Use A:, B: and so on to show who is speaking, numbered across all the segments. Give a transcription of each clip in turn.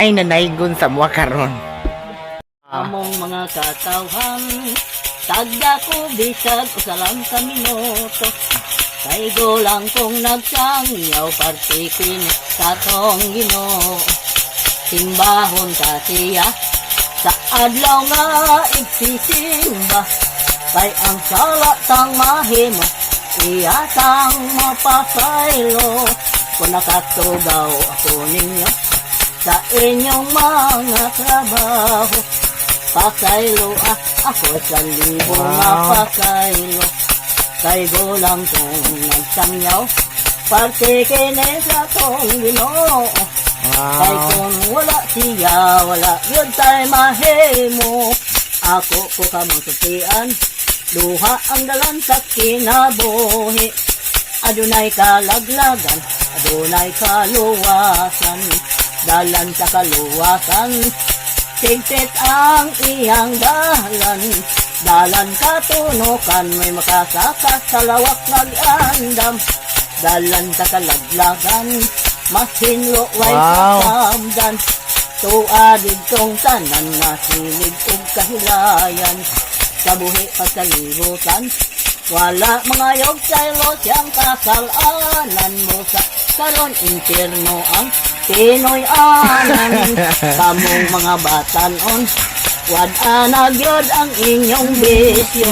A: Ay nanaygon sa mga karon.
B: Among mga katawhan, tagda ko bisag usa lang ka minuto. Kay gulang kong nagsangyaw, parte kini sa tong Ginoo. Simbahon ta siya sa adlaw nga igsisimba. Kay ang sala tang mahimo, iya tang mapasaylo. Kung nakatugaw ako ninyo sa inyong mga trabaho, pasaylo ah, ako sa libo nga pasaylo. Kay gulang kong nagsangyaw, parte kini sa tong Ginoo. Kay kung wala siya, wala yun tay mahimo. Ako ko kamo sutian, duha ang dalan sa kinabuhi. Adunay kalaglagan, adunay kaluwasan. Dalan sa kaluwasan, sigtit ang iyang dalan. Dalan katunukan, may makasaka sa lawak nag-andam. Dalan sa kalaglagan, mahinlo way kasamdan. Tuwa didtong tanan nga silig ug kahilayan. Sa buhi pagkalibutan, wala mga yog saylo siyang kasalanan mo sa karon impierno ang Pinoy anan. Kamong mga batanon, wad anag yod ang inyong bisyo.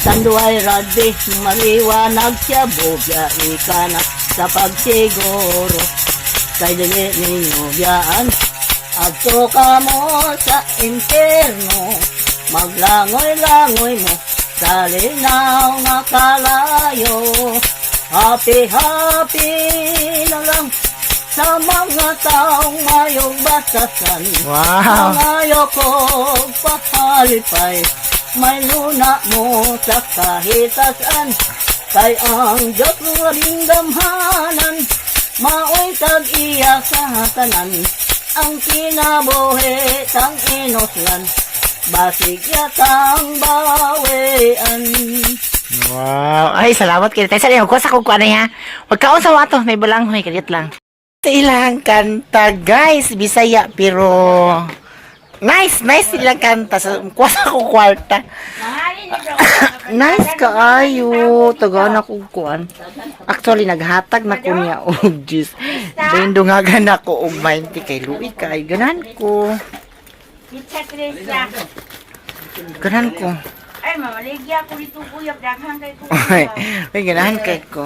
B: Tanduay radbi, maliwanag siya, bugya ika na sa pagsiguro. Kay dili ninyo biyaan, adto ka mo sa impierno. Maglangoy-langoy mo sa linaw nga kalayo. Happy, happy na lang sa mga taong mayong batasan. Mga ko pahalipay, may luna mo sa kahitasan. Kay ang Diyos mo ring gamhanan, maoy tag-iya sa tanan. Ang kinabuhi tang inoslan, basig yatang bawian.
A: Wow. Ay, salamat kay Tay. Sa ko sa kung ano ha. Wag kaon sa wato, may balanghoy kadiyot lang. Sa ilang kanta, guys, Bisaya pero nice, nice ilang kanta sa kuha sa akong kwarta. Nice kaayo. Tagaan ako kuan. Actually naghatag na ko niya og juice. Then dungagan ako og 90 kay luwi kay ganan ko. Ganan ko.
C: Ay, mamaligya ko dito kuya, daghan kay ko.
A: Ay, may ganahan kay ko.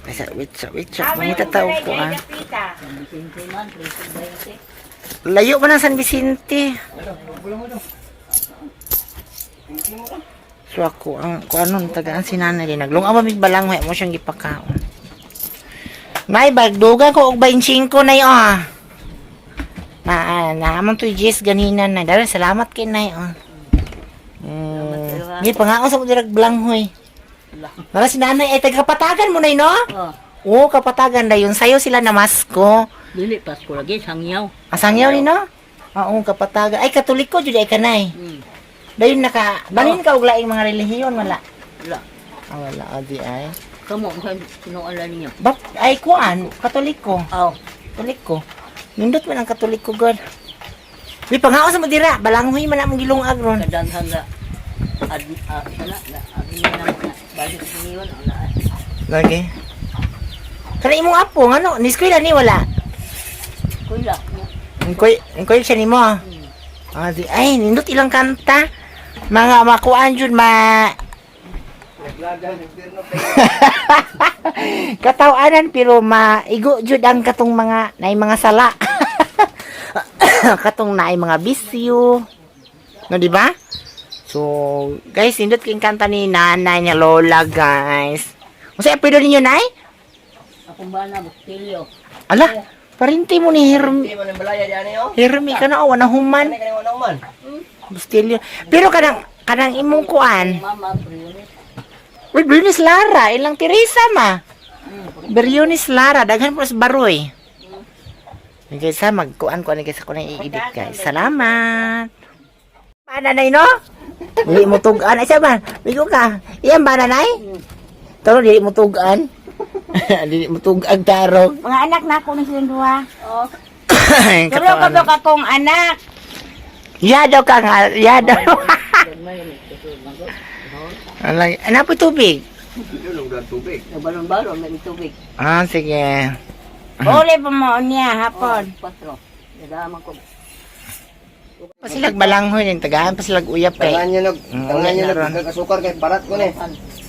A: Ay, sa wait, sa wait, sa mangita tao ko ah. Layo pa ng San Vicente. So ako, ang kung anong tagaan si nanay din. Naglungaw mig balanghoy mo siyang gipakaon. Nay, bagduga ko og 25 nay ah. Na, naamon to Jess ganina na. Dahil salamat kay nay oh. Ni pangaon sa mo dirag balanghoy. Wala si nanay ay taga-Kapatagan mo nay no?
B: Oh,
A: Oo, Kapatagan dayon. Sayo sila na masko.
B: dili Pasko lagi sangyaw.
A: Asangyaw ni no? Oo, Kapatagan. Ay, Katoliko jud ay kanay. Dayon naka balin ka og laing mga relihiyon wala.
B: Wala.
A: Ah, wala adi ay.
B: Kamo ang sinuala ninyo.
A: Bap ay kuan, Katoliko.
B: Aw,
A: Katoliko. Nindot man ang Katoliko god. Di pangaon sa mo dira, balanghoy man among gilungag ron.
B: kadaghan nga ad ah, sana na abi na mo na balik niyon wala.
A: Lagi. Kana imong apo ngano ni eskwela ni wala.
B: Kuya.
A: Ingkoy, ingkoy siya nimo. Ah, di ay nindot ilang kanta. Mga makuan jud ma katawanan pero maigo jud ang katong mga naay mga sala. Katong naay mga bisyo. No, di ba? So, guys, nindot king kanta ni nanay niya lola, guys. Unsa apelyido ninyo, nay?
B: Akong bana Bustilyo.
A: Ala, parinti mo ni Hermi.
D: Hindi mo nang balaya dyan eh, oh.
A: Hermi ka na, oh, wala human.
D: Ano ka nang man?
A: Bustilyo. Pero kanang kanang imong kuan.
B: Mama Briones.
A: Uy, Briones Lara, ilang Teresa ma. Briones Lara, daghan po sa baroy. Okay, sa magkuan ko ani guys ako nang i-edit guys. Salamat. Bana nay no? Dili mo tugan. Ay sa ba? Bigo ka. Iyan ba nay? Taro dili mo tugan. Dili mo tugag tarong.
C: Mga anak na ako ni silang duha.
B: Oh,
C: Tulo ka ba akong anak?
A: Ya daw ka nga, ya daw.
B: Gagmay ni kusog.
A: Alay, ano po tubig?
B: Nagbalon-balon may tubig.
A: Ah, sige.
C: Uli pa mo niya hapon.
B: Patro. Nadaman ko.
A: Pasilag balanghoy ning tagaan pasilag uyap kay.
D: Tangan niya nag tangan niya
A: wala na ron.
D: nag asukar kay parat ko ni.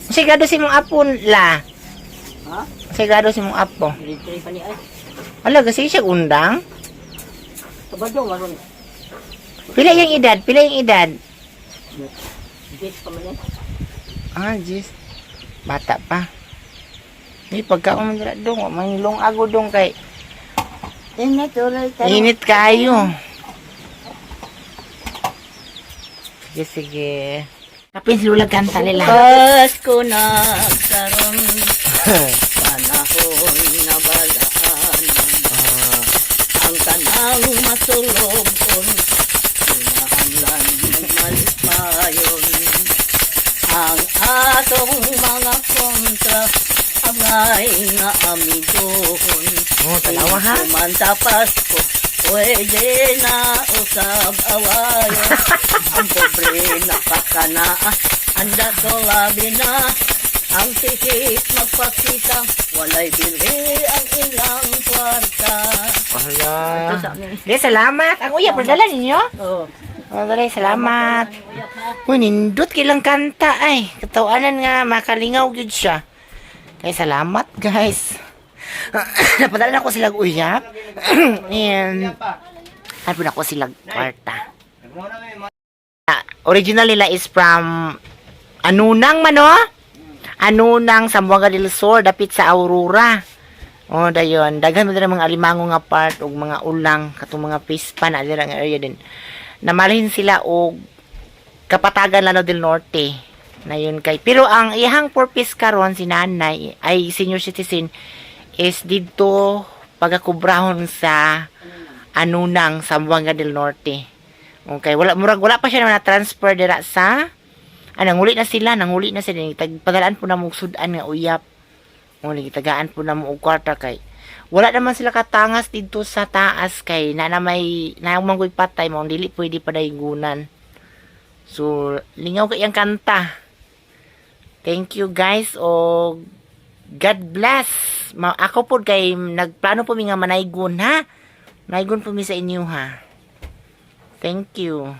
A: Sigurado si mong apo la.
B: Ha?
A: Sigurado si mong apo.
B: Grade 3 pa ni ay.
A: Ala kasi siya undang.
B: Sabado maron.
A: Pila yung edad? Pila yung edad?
B: Gate pa man eh.
A: Ah, jeez. Bata pa. Di pagka umandra dong, manglong ago dong kay
C: Init tuloy tayo.
A: init kayo. Sige, sige. Kapin lulag kanta nila.
B: Pasko na karon, panahon na balaan. Ang tanang masulobon, kinahanglan magmalipayon. Ang atong mga kontra, angay nga amigohon.
A: Oh, talawa ha.
B: Man sa Pasko, pwede na usab awayon. Ang pobre nakakanaa, anda ko labi na. Ang sikip magpakita, walay bili ang ilang kwarta.
A: Hala. Di, salamat. Ang uyap, padala ninyo.
B: Oh.
A: Oh, dali, salamat. Uy, nindot kilang kanta ay. Katawanan nga, makalingaw gyud siya. Kay salamat, guys. Napadala na ko silang uyap. And, ano na ko silang kwarta. Ah, original nila is from Anunang man, no? Anunang, Zamboanga del Sur, dapit sa Aurora. Oh, dayon. Daghan mo dira mga alimango nga part ug mga ulang katong mga pispan na dira nga area din. Namalhin sila og Kapatagan, Lanao del Norte. Na yun kay. Pero ang iyahang purpose karon si nanay ay senior citizen is didto pagakubrahon sa Anunang, Zamboanga del Norte. Okay, wala murag wala pa siya na transfer dira sa ah, nanguli na sila padalaan po na mo sudan nga uyap. Uli tagaan po na mo og kwarta kay wala naman sila katangas didto sa taas kay na na may naumanggoy patay mo dili pwede padaygunan. So, lingaw kay ang kanta. Thank you guys o God bless. Ako po kay nagplano po mi nga manaygon ha. Manaygon po mi sa inyo ha. Thank you.